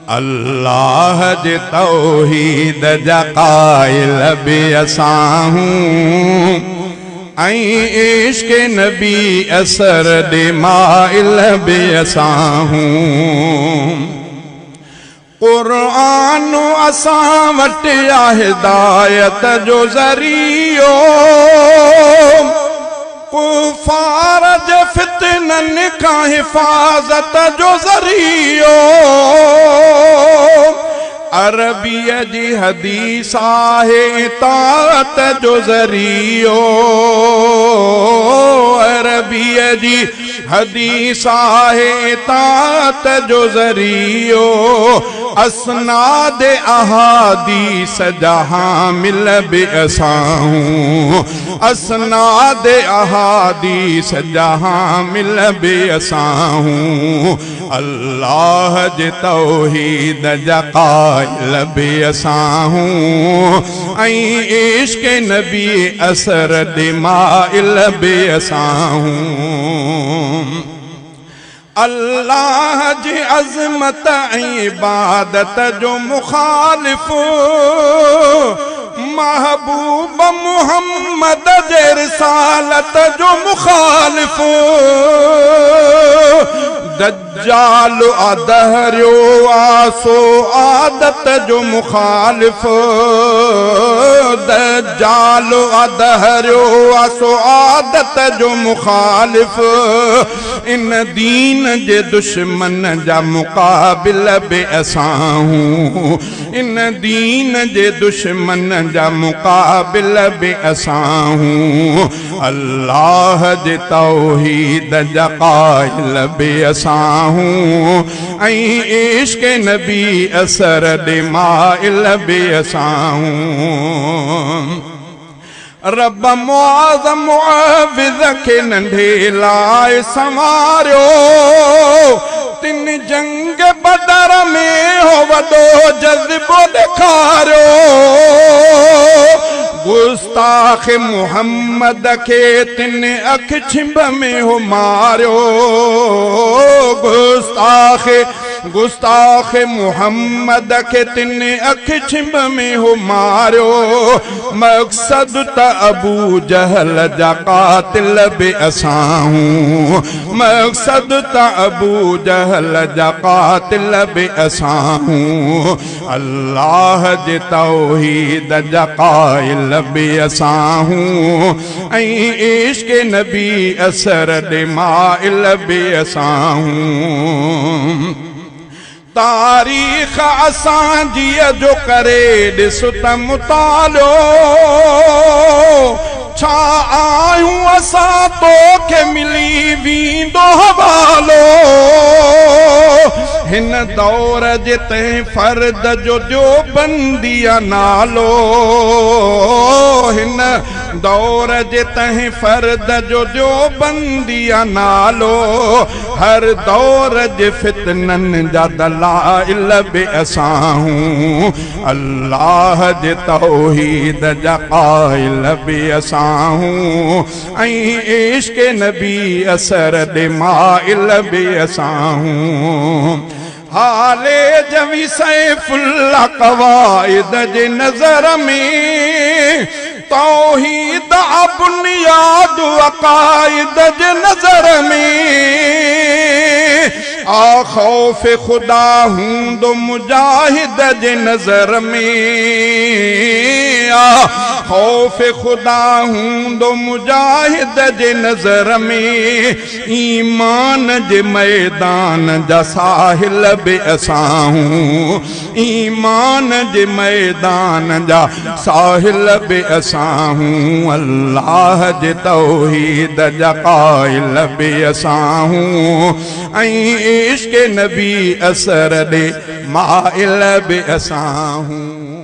الله جي توحيد جا قائل به اسان هون ۽ عشق نبي اثر ڏي مائل به اسان هون. قرآن اسان وٽ آ هدايت جو ذريعو. ڪفار جي فتنن کان حفاظت جو ذريعو. عربيء جي حديث آهي اطاعت جو ذريعو. عربيء جي حديث آهي اطاعت جو ذريعو. اسناد احاديث جا حامل به اسان هون. اسناد احاديث جا حامل به اسان هون. الله جي توحيد جا قائل به اسان هون ۽ عشق نبي اثر ڏي مائل به اسان هون. الله جي عظمت ۽ عبادت جو مخالف محبوب محمد جي رسالت جو مخالف دجال آ دهريو آ سو عادت جو مخالف دجال آ دهريو آ سو عادت جو مخالف ان دين جي دشمن جا مقابل به اسان هون ان دين جي دشمن جا مقابل به اسان هون الله جي توحيد جا قائل به اسان هون ۽ عشق نبي اثر ڏي مائل به اسان هون. رب معاذ معوذ کي ننڍي لاء سنواريو، تن جنگ بدر ۾ هو وڏو جذبو ڏيکاريو. گستاخ محمد کي تن اک ڇنڀ ۾ هو ماريو. گستاخ گستاخ محمد کي تن اک ڇنڀ ۾ هو ماريو. مقصد ته ابو جهل جا قاتل به اسان هون. مقصد ته ابو جهل جا قاتل به اسان هون. الله جي توحيد جا قائل به اسان هون ۽ عشق نبي اثر ڏي مائل به اسان هون. تاريخ اسان جي جو ڪري ڏس ته مطالعو ڇا آهيون اسان توکي ملي ويندو حوالو هن دور جي تنهن فرد جو ديوبندي آ نالو هن دور جي تنهن فرد جو ديوبندي آ نالو هر دور جي فتنن جا دلائل به اسان هون الله جي توحيد جا قائل به اسان هون ۽ عشق نبي اثر ڏي مائل به اسان هون. حالي جوي سيف الله قواعد جي نظر ۾ توحيد آ بنياد عقائد جي نظر ۾. آ خوف خدا هوندو مجاهد جي نظر ۾، آ خوف خدا هوندو مجاهد جي نظر ۾، ايمان جي ميدان جا ساحل به اسان هون، ايمان جي ميدان جا ساحل به اسان هون، الله جي توحيد جا قائل به اسان هون ۽ عشق نبي اثر ڏي مائل به اسان هون.